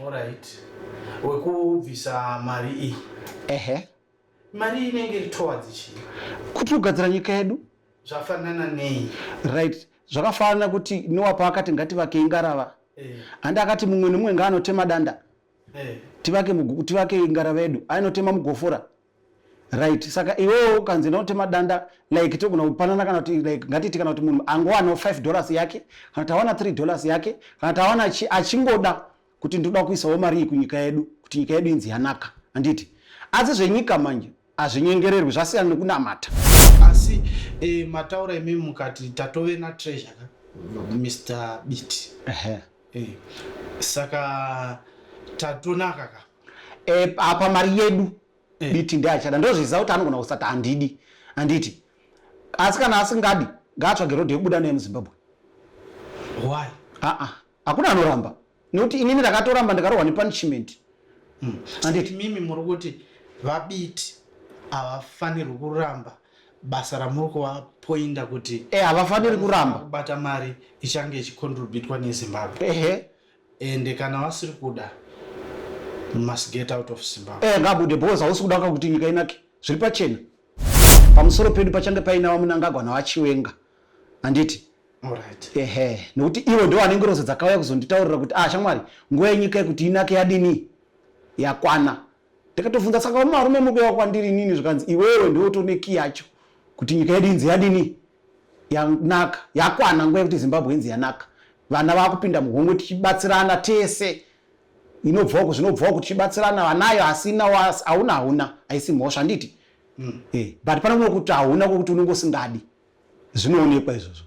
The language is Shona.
Alright, wekubvisa mari iyi. Ehe. Mari inenge iri towards chii? Kuti kugadzira nyika yedu. Zvafanana nei? Right, zvakafanana kuti Noah paakati ngativakei ngarava, handi akati mumwe nemumwe ngaanotema danda, tivake tivake ngarava yedu, ainotema mugofora. Right, saka iwewe ukanzi ndinotema danda, like togona kupanana, kana kuti like ngatiti kana kuti munhu angowanawo $5 yake, kana kuti awana $3 yake, kana kuti awana achingoda kuti ndoda kuisawo mari iyi kunyika yedu kuti nyika yedu inzi yanaka, handiti? Asi zvenyika manje hazvinyengererwi, zvasiyana nekunamata. Asi mataura imimi mukati tatove natreasure ka Mr Biti. Ehe. Saka tatonaka ka. Apa mari yedu Biti ndeachada, ndozviziva kuti anogona kusati handidi, handiti? Asi kana asingadi, ngaatsvage rodhi yekubuda naye muZimbabwe. Why? Aa, hakuna anoramba, nekuti inini ndakatoramba ndikarohwa nepunishment. Handiti mimi muri kuti vaBiti havafanirwi kuramba basa ramuri kuvapoinda kuti Havafaniri kuramba. Kubata mari ichange ichicontributwa neZimbabwe? Ehe. Ende kana vasiri kuda, must get out of Zimbabwe. Ngabude, because hausi kuda kuti nyika inake, zviri pachena. Pamusoro pedu pachange paina vaMunangagwa navaChiwenga, handiti? Alright. Ehe, nekuti ivo ndo vane ngirozi dzakauya kuzonditaurira kuti, ah, shamwari, nguva yenyika yekuti inake yadini, yakwana. Ndikatobvunza, saka varume muri kuuya kwandiri inini? Zvikanzi, iwewe ndiwe utone key yacho kuti nyika yedu inzi yadini, yanaka, yakwana nguva yekuti Zimbabwe inzi yanaka. Vana vakupinda muhomwe, tichibatsirana tese, inobva uku, zvinobva uku, tichibatsirana. Vanayo, asina hauna, hauna, haisi mhosva, handiti? But pane kumwe kuti hauna, kwekuti unenge usingadi, zvinoonekwa izvozvo.